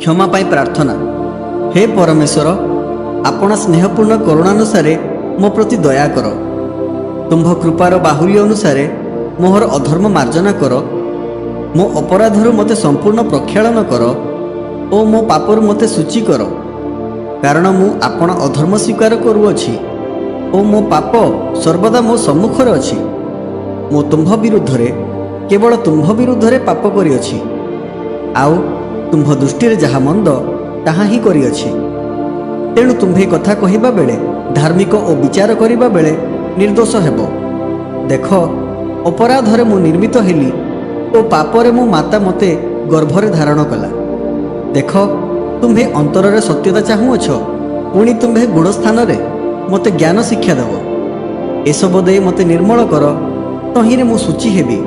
କ୍ଷମା ପାଇଁ ପ୍ରାର୍ଥନା। ହେ ପରମେଶ୍ୱର, ଆପଣା ସ୍ନେହପୂର୍ଣ୍ଣ କରୁଣାନୁସାରେ ମୋ ପ୍ରତି ଦୟା କର। ତୁମ୍ଭ କୃପାର ବାହୁଲ୍ୟ ଅନୁସାରେ ମୋହର ଅଧର୍ମ ମାର୍ଜନା କର। ମୋ ଅପରାଧରୁ ମୋତେ ସମ୍ପୂର୍ଣ୍ଣ ପ୍ରକ୍ଷାଳନ କର ଓ ମୋ ପାପରୁ ମୋତେ ଶୁଚି କର। କାରଣ ମୁଁ ଆପଣା ଅଧର୍ମ ସ୍ୱୀକାର କରୁଅଛି ଓ ମୋ ପାପ ସର୍ବଦା ମୋ ସମ୍ମୁଖରେ ଅଛି। ମୁଁ ତୁମ୍ଭ ବିରୁଦ୍ଧରେ, କେବଳ ତୁମ୍ଭ ବିରୁଦ୍ଧରେ ପାପ କରିଅଛି, ଆଉ ତୁମ୍ଭ ଦୃଷ୍ଟିରେ ଯାହା ମନ୍ଦ, ତାହା ହିଁ କରିଅଛି। ତେଣୁ ତୁମ୍ଭେ କଥା କହିବା ବେଳେ ଧାର୍ମିକ ଓ ବିଚାର କରିବା ବେଳେ ନିର୍ଦ୍ଦୋଷ ହେବ। ଦେଖ, ଅପରାଧରେ ମୁଁ ନିର୍ମିତ ହେଲି ଓ ପାପରେ ମୋ ମାତା ମୋତେ ଗର୍ଭରେ ଧାରଣ କଲା। ଦେଖ, ତୁମ୍ଭେ ଅନ୍ତରରେ ସତ୍ୟତା ଚାହୁଁଅଛ, ପୁଣି ତୁମ୍ଭେ ଗୂଢ଼ ସ୍ଥାନରେ ମୋତେ ଜ୍ଞାନ ଶିକ୍ଷା ଦେବ। ଏସବୁ ଦେଇ ମୋତେ ନିର୍ମଳ କର, ତହିଁରେ ମୁଁ ଶୁଚି ହେବି।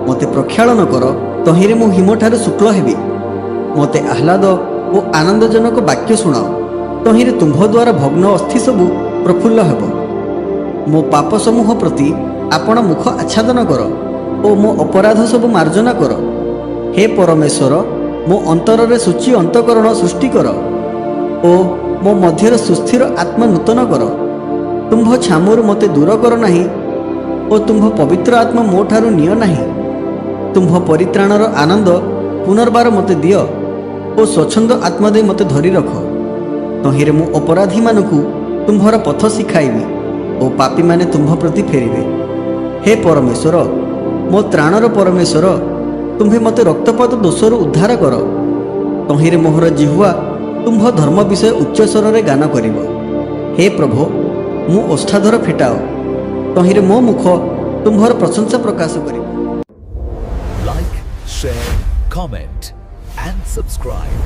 ମୋତେ ପ୍ରକ୍ଷାଳନ କର, ତହିଁରେ ମୁଁ ହିମଠାରୁ ଶୁକ୍ଳ ହେବି। ମୋତେ ଆହ୍ଲାଦ ଓ ଆନନ୍ଦଜନକ ବାକ୍ୟ ଶୁଣାଅ, ତହିଁରେ ତୁମ୍ଭ ଦ୍ୱାରା ଭଗ୍ନ ଅସ୍ଥି ସବୁ ପ୍ରଫୁଲ୍ଲ ହେବ। ମୋ ପାପ ସମୂହ ପ୍ରତି ଆପଣା ମୁଖ ଆଚ୍ଛାଦନ କର ଓ ମୋ ଅପରାଧ ସବୁ ମାର୍ଜନା କର। ହେ ପରମେଶ୍ୱର, ମୋ ଅନ୍ତରରେ ଶୁଚି ଅନ୍ତଃକରଣ ସୃଷ୍ଟି କର ଓ ମୋ ମଧ୍ୟରେ ସୁସ୍ଥିର ଆତ୍ମା ନୂତନ କର। ତୁମ୍ଭ ଛାମୁରୁ ମୋତେ ଦୂର କର ନାହିଁ ଓ ତୁମ୍ଭ ପବିତ୍ର ଆତ୍ମା ମୋ ଠାରୁ ନିଅ ନାହିଁ। ତୁମ୍ଭ ପରିତ୍ରାଣର ଆନନ୍ଦ ପୁନର୍ବାର ମୋତେ ଦିଅ ଓ ସ୍ୱଚ୍ଛନ୍ଦ ଆତ୍ମା ଦେଇ ମୋତେ ଧରି ରଖ। ତହିଁରେ ମୁଁ ଅପରାଧୀମାନଙ୍କୁ ତୁମ୍ଭର ପଥ ଶିଖାଇବି ଓ ପାପୀମାନେ ତୁମ୍ଭ ପ୍ରତି ଫେରିବେ। ହେ ପରମେଶ୍ୱର, ମୋ ତ୍ରାଣର ପରମେଶ୍ୱର, ତୁମ୍ଭେ ମୋତେ ରକ୍ତପାତ ଦୋଷରୁ ଉଦ୍ଧାର କର। ତହିଁରେ ମୋହର ଜିହ୍ୱା ତୁମ୍ଭ ଧର୍ମ ବିଷୟ ଉଚ୍ଚସ୍ୱରରେ ଗାନ କରିବ। ହେ ପ୍ରଭୁ, ମୋ ଓଷ୍ଠାଧର ଫିଟାଅ, ତହିଁରେ ମୋ ମୁଖ ତୁମ୍ଭର ପ୍ରଶଂସା ପ୍ରକାଶ କରିବ। Like, share, comment, and subscribe.